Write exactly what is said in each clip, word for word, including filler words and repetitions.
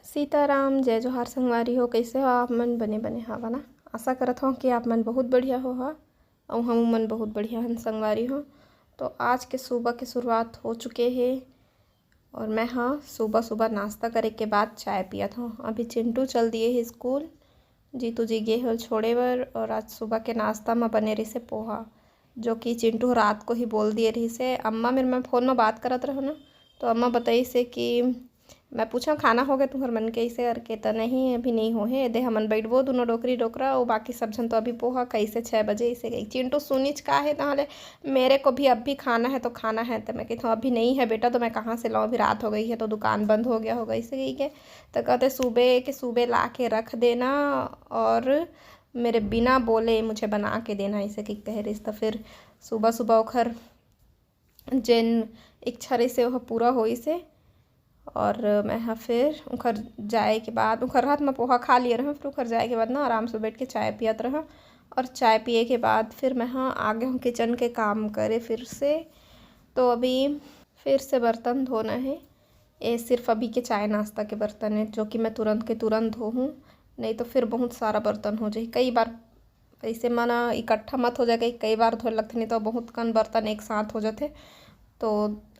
सीताराम, जय जोहार संगवारी हो। कइसे हो आप मन? बने बने हवा ना? आशा करत हव कि आप मन बहुत बढ़िया होहा, अउ हमू मन बहुत बढ़िया हन संगवारी हो। तो आज के सुबह के शुरुआत हो चुके हे, और मैं ह सुबह सुबह नाश्ता करे के बाद चाय पियत हव। अभी चिंटू चल दिए हे स्कूल, जीतू जी गे हे छोड़े बर, और आज सुबह के नाश्ता म बने रहिसे पोहा, जो कि चिंटू रात को ही बोल दिए रहिसे। अम्मा मेर मैं फ़ोन म बात करत रहेंव ना, तो अम्मा बताइसे कि मैं पूछेंव, "खाना होगे तुंहर मन के?" अइसे करके, "त नहीं, अभी नहीं होहे, एदे हमन बइठबो दूनों डोकरी डोकरा, अउ बाकी सब झन तो अभी पोहा खाइसे छः बजे," अइसे कहिके। चिंटू सुनिच का हे, तहाँ ले, "मेरे को भी अभी खाना है तो खाना है।" त मैं कहिथंव, "अभी नहीं है बेटा, तो मैं कहाँ से लाऊँ, अभी रात हो गई है, तो दुकान बंद हो गया होगा," अइसे कहिके। त कहते, "सुबह के सुबह ला के रख देना, और मेरे बिना बोले मुझे बना के देना," अइसे कहिके कहे रहिस। त फिर सुबह सुबह ओखर जेन इच्छा रहिसे, ओह पूरा होइसे। और मैं ह फिर उखर जाए के बाद, उखर हाथ म पोहा खा लिए रहेंव, फिर उखर जाए के बाद ना आराम से बैठ के चाय पियत रहेंव। और चाय पिए के बाद फिर मैं ह आ गे हंव किचन के काम करे फिर से। तो अभी फिर से बर्तन धोना हे। ये सिर्फ अभी के चाय नाश्ता के बर्तन हे, जो कि मैं तुरंत के तुरंत धोहूँ, नहीं तो फिर बहुत सारा बर्तन हो जाही। कई बार अइसे म ना इकट्ठा मत हो जाए, कई, कई बार धोए लगथे, नहीं तो बहुत कन बर्तन एक साथ हो जाथे। तो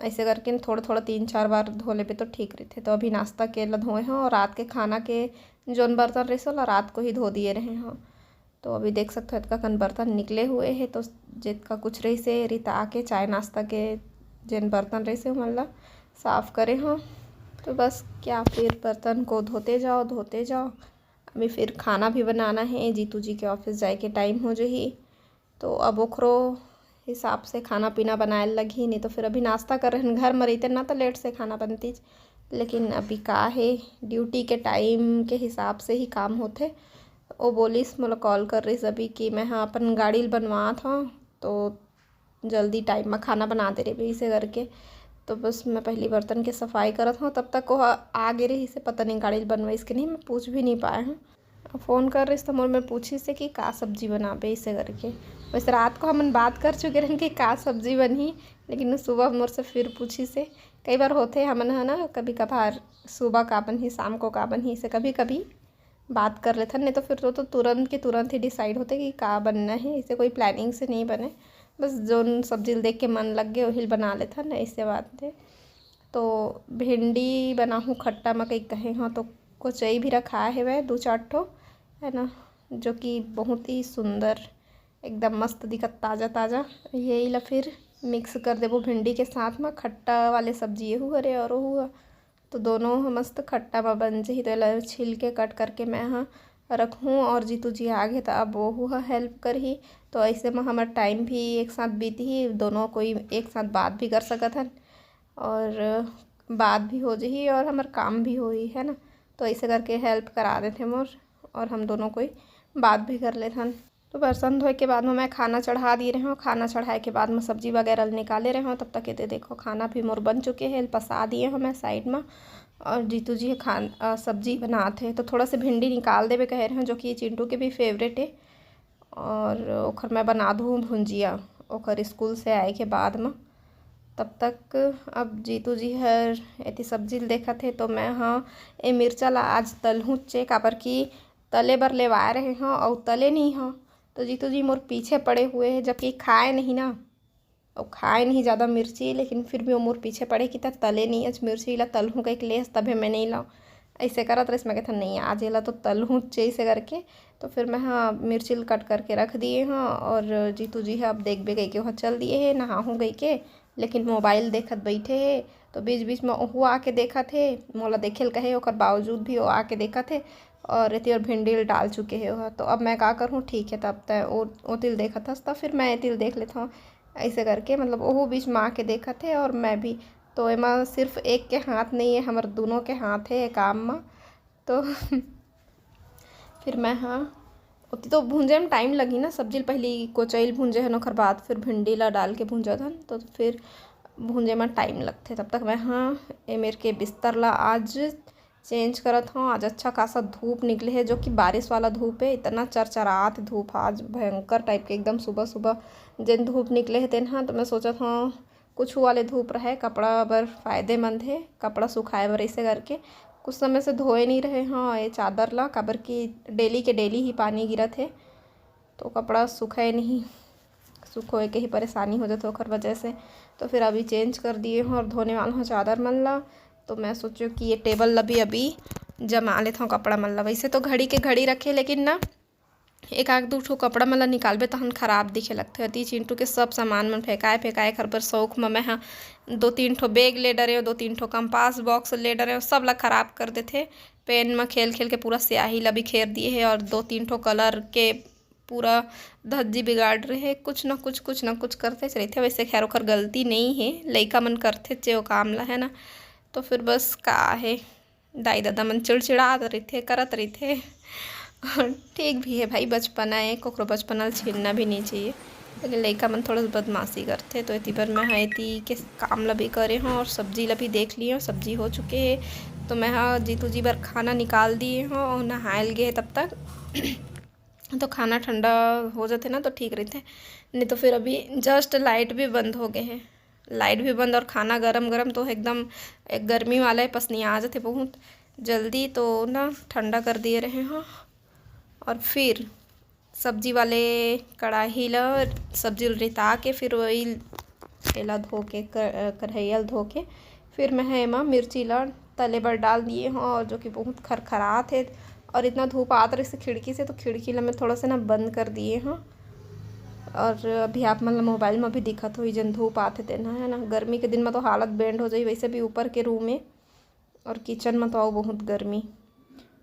अइसे करके न थोड़ा थोड़ा तीन चार बार धो लेबे तो ठीक रहिथे। तो अभी नाश्ता के ला धोए हंव, और रात के खाना के जोन बर्तन रहिस, ओला रात को ही धो दिए रहे हंव। तो अभी देख सकथो, एतका कन बर्तन निकले हुए हे, तो जेतका कुछ रहिसे रिता के चाय नाश्ता के जेन बर्तन रहिसे, ओमन ला साफ करे हंव। तो बस क्या, फिर बर्तन को धोते जाओ, धोते जाओ। अभी फिर खाना भी बनाना हे, जीतू जी के ऑफिस जाए के टाइम हो जाही, तो अब ओखरो हिसाब से खाना पीना बनाए लगही, नहीं तो फिर अभी नाश्ता कर रहेन, घर में रहते ना तो लेट से खाना बनतीच, लेकिन अभी का हे, ड्यूटी के टाइम के हिसाब से ही काम होथे। ओ बोलिस, मोला कॉल कर रहिस अभी कि मैं ह अपन गाड़ी ल बनवात हंव, तो जल्दी टाइम म खाना बना दे रहिबे, अइसे करके। तो बस मैं पहली बर्तन के सफाई करत हंव, तब तक ओह आ गे रहिसे, पता नहीं गाड़ी ल बनवाइस के नहीं, मैं पूछ भी नहीं पाए हंव। अब फ़ोन कर रहिस त मोर में पूछिसे कि का सब्जी बनाबे, अइसे करके। वैसे रात को हमन बात कर चुके रहेन कि का सब्जी बनही, लेकिन वो सुबह मोर से फिर पूछिसे। कई बार होथे हमन ह ना, कभी कभार सुबह का बनही, शाम को का बनही, अइसे कभी कभी बात कर लेथन, नहीं तो फिर तो, तो तुरंत के तुरंत ही डिसाइड होथे कि का बनना हे। अइसे कोई प्लानिंग से नहीं बने, बस जोन सब्जी ल देख के मन लग गे, वही ल बना लेथन, अइसे बात हे। तो भिंडी बनाहूँ खट्टा म कहिके कहे हंव, तो कोचई भी रखाए हेवय दू चार ठो, है ना, जो कि बहुत ही सुंदर, एकदम मस्त दिखत, ताज़ा ताज़ा। यही ला फिर मिक्स कर देबो भिंडी के साथ म। खट्टा वाले सब्जी एहू हरे और ओहू ह, तो दोनों ह मस्त खट्टा म बन जही। तो एला छील के कट करके मैं ह रखहूँ, और जीतू जी आगे त अब ओहू ह हेल्प करही, तो अइसे म हमर टाइम भी एक साथ बीतही, दोनों कोई एक साथ बात भी कर सकत हन और बात भी हो जही और हमर काम भी होही, है ना। तो अइसे करके हेल्प करा देथे मोर, और हम दोनों कोई बात भी कर लेथन। तो बर्तन धोए के बाद म मैं खाना चढ़ा दिए रहेंव। खाना चढ़ाए के बाद म सब्जी वगैरह ल निकाले रहेंव। तब तक एदे देखो, खाना भी मोर बन चुके हे, एला पसा दिए हंव मैं साइड म। और जीतू जी ह खान-, अ, सब्जी बनात हे, तो थोड़ा से भिंडी निकाल देबे कहे रहेंव, जो कि चिंटू के भी फेवरेट हे। और ओखर मैं बना दूँ भुंजिया, ओखर स्कूल से आए के बाद म। तब तक अब जीतू जी हर एती सब्जी ल देखत हे, तो मैं ह ए मिर्चा ला आज तलहूँचे, काबर कि तले बर लेवाए रहे हंव, अउ तले नहीं हंव। तो जीतू जी मोर पीछे पड़े हुए हे, जबकि खाए नहीं ना, अउ खाए नहीं ज़्यादा मिर्ची, लेकिन फिर भी वो मोर पीछे पड़े कि "त तले नहीं, आज मिर्ची ला तलहूँ कहिके ले हस, तभे मैं नहीं लाऊँ।" अइसे करत रहिस, मैं कहिथंव, "नहीं, आज एला तो तलहूँचे," अइसे करके। तो फिर मैं ह मिर्ची ल कट करके रख दिए हंव, और जीतू जी ह अब देखबे कहिके वहाँ चल दिए हे, नहाहूँ कहिके, लेकिन मोबाइल देखत बइठे हे। तो बीच बीच म ओहू आके देखत हे, मोला देखे ल कहे, ओकर बावजूद भी वो आके देखत हे, और एती ओर भिंडी ल डाल चुके हे ओह। तो अब मैं का करहूँ, ठीक हे, तब तैं ओ, ओती ल देखत हस, त फिर मैं एती ल देख लेथंव। अइसे करके, मतलब, ओहू बीच म आके देखत हे और मैं भी। तो एमा सिर्फ एक के हाथ नहीं हे, हमर दूनों के हाथ हे ए काम म। तो फिर मैं ह, ओती तो भूंजे म टाइम लगही ना, सब्जी ल पहिली कोचई ल भूंजे हन, ओखर बाद फिर भिंडी ला डाल के भूंजत हन, तो फिर भूंजे म टाइम लगथे। तब तक मैं ह ए मेर के बिस्तर ला आज चेंज करत हंव। आज अच्छा खासा धूप निकले हे, जो कि बारिश वाला धूप हे, इतना चरचरात धूप आज, भयंकर टाइप के, एकदम सुबह सुबह जेन धूप निकले हे तेन ह। तो मैं सोचत हंव, कुछ वाले धूप रहे, कपड़ा बर फायदेमंद हे, कपड़ा सुखाए बर, ऐसे करके कुछ समय से धोए नहीं रहे हों ये चादर ला, काबर कि डेली के डेली ही पानी गिरत हे, तो कपड़ा सुखाए नहीं, सुखोए के ही परेशानी हो जाथे ओखर वजह से। तो फिर अभी चेंज कर दिए हों और धोने वाला हों चादर मन ला। तो मैं सोचो कि ये टेबल ला भी अभी जमा लेथों कपड़ा मन ला। वैसे तो घड़ी के घड़ी रखे, लेकिन ना एक आध दू ठो कपड़ा मन ला निकालबे तहन खराब दिखे लगथे। अति चिंटू के सब सामान मन फेंकाए फेंकाए, एखर बर शौक म मैं ह दो तीन ठो बैग ले डरेंव, दो तीन ठो कंपास बॉक्स ले डरेंव, सब ला खराब कर देथे। पेन म खेल खेल के पूरा स्याही ला बिखेर दिए हे और दो तीन ठो कलर के पूरा धज्जी बिगाड़ रहे हे। कुछ ना कुछ, कुछ ना कुछ करते रहिथे। वैसे खैर ओखर गलती नहीं हे, लइका मन करथे जे ओ काम ला, है ना। तो फिर बस का हे, दाई ददा मन चिड़चिड़ात रहिथे, करत रहिथे। और ठीक भी हे भाई, बचपना हे, ककरो बचपना ल छीनना भी नहीं चाहिए। लेकिन लइका मन थोड़ा सा बदमाशी करथे, तो एती बर मैं ह एती के काम ल भी करे हों और सब्जी ल भी देख लिए हों। सब्जी हो चुके हे, तो मैं ह जीतू जी बर खाना निकाल दिए हों और नहाए ल गे हे तब तक। तो खाना ठंडा हो जाथे ना, तो ठीक रहिथे, नहीं तो फिर अभी जस्ट लाइट भी बंद हो गए हे। लाइट भी बंद और खाना गरम गरम तो एकदम एक गर्मी वाला हे, पसनिया आ जाथे बहुत जल्दी। तो ना ठंडा कर दिए रहे हों और फिर सब्जी वाले कढ़ाई ला, सब्जी ल रिता के फिर वही एला धो के, क-, कढ़ैया ल धो के फिर मैं ह एमा मिर्ची ला तले बर डाल दिए हों, और जो कि बहुत खरखरात हे और इतना धूप आत रहिस खिड़की से, तो खिड़की ला मैं थोड़ा सा ना बंद कर दिए हों। और अभी आप मन ला मोबाइल में भी दिखत होही, जन धूप आत हे तेन ह, है ना। गर्मी के दिन में तो हालत बेंड हो जाही, वैसे भी ऊपर के रूम हे और किचन में तो अउ बहुत गर्मी।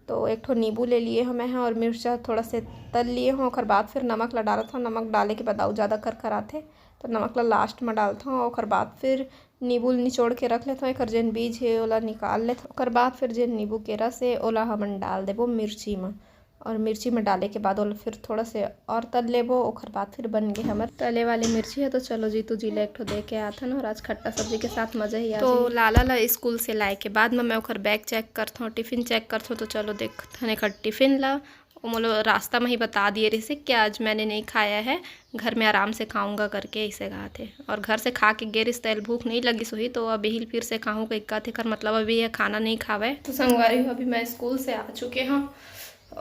तो एक ठो नींबू ले लिए हों मैं ह और मिर्चा थोड़ा से तल लिए हों। ओकर बाद फिर नमक ला डालत हों, नमक डाले के बाद अउ ज़्यादा खरखराथे, तो नमक ला लास्ट में डालत हों। ओकर बाद फिर नींबू ल निचोड़ के रख लेथों, एकर जेन बीज हे ओला निकाल लेथों। ओकर बाद फिर जेन नींबू के रस हे ओला हमन डाल देबो मिर्ची म, और मिर्ची म डाले के बाद ओला फिर थोड़ा से और तल लेबो। ओकर बाद फिर बन गे हमर तले वाली मिर्ची हे। तो चलो जीतू जी ला एक ठो दे के आथन, और आज खट्टा सब्जी के साथ मजा ही आ तो जाही। लाला ला स्कूल से लाए के बाद म मैं ओकर बैग चेक करथों, टिफिन चेक करथों। तो चलो देखथन एकर टिफिन ला। ओ मोला रास्ता म ही बता दिए रहिसे कि आज मैंने नहीं खाया है, घर में आराम से खाऊंगा करके, ऐसे कहा थे। और घर से खा के गे रहिस त एला भूख नहीं लगिस होही, तो अब यही फिर से खाहूँ कहिके कथे, एकर मतलब अभी ये खाना नहीं खावे। तो संगवारी हो, अभी मैं स्कूल से आ चुके हों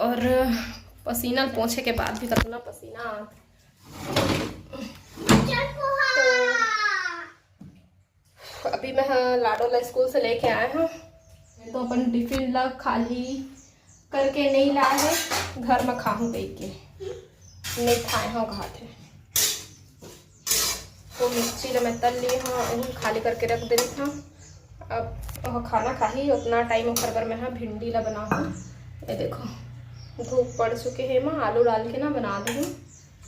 और पसीना पोंछे के बाद भी कितना पसीना आ। तो अभी मैं ह लाडो ला स्कूल से लेके आए हों, तो अपन टिफिन ला खाली करके नहीं लाए हे, घर में खाहूँ कहिके नहीं खाए हों, कहा थे। तो मिर्ची ला मैं तल लिए हों, उहू खाली करके रख दे रही हों। अब वह खाना खाही, उतना टाइम ओकर बर मैं ह भिंडी ला बनाहूँ। ये देखो, धूप पड़ चुके हे, मैं आलू डाल के ना बना दूँ।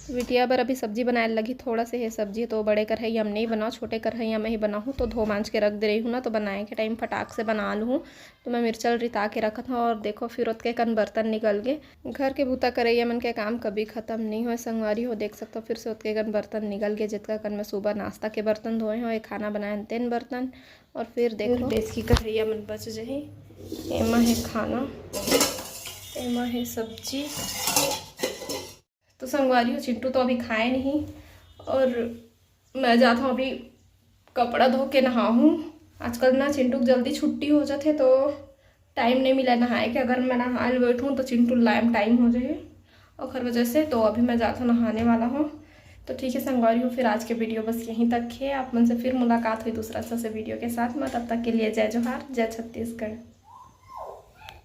बिटिया बर अभी सब्जी बनाए लगही, थोड़ा से हे सब्जी, तो बड़े कढ़ैया में नहीं बनाओ, छोटे कढ़ैया में ही बनाहूँ। तो धो मांज के रख दे रही हूँ ना, तो बनाए के टाइम फटाक से बना लूँ। तो मैं मिर्चा ल रिता के रखत हों और देखो फिर ओतके कन बर्तन निकल गे। घर के बूता करैया मन के काम कभी खत्म नहीं होय संगवारी हो। देख सकथो फिर से ओतके कन बर्तन निकल गे, जितका कन मैं सुबह नाश्ता के बर्तन धोए हों, ये खाना बनाए तेन बर्तन, और फिर देखो डेचकी करैया मन बच जाही। एमा हे खाना, एमा हे सब्जी। तो संगवारी हो, चिंटू तो अभी खाए नहीं और मैं जात हों अभी कपड़ा धो के नहाहूँ। आजकल ना चिंटू के जल्दी छुट्टी हो जाथे तो टाइम नहीं मिला नहाए के। अगर मैं नहाए ल बैठूँ तो चिंटू लाए में टाइम हो जाए, ओखर वजह से। तो अभी मैं जात हों नहाने वाला हों। तो ठीक है संगवारी हो, फिर आज के वीडियो बस यहीं तक है। आप मन से फिर मुलाकात होही दूसरा अच्छा से वीडियो के साथ में। तब तक के लिए जय जोहार, जय छत्तीसगढ़।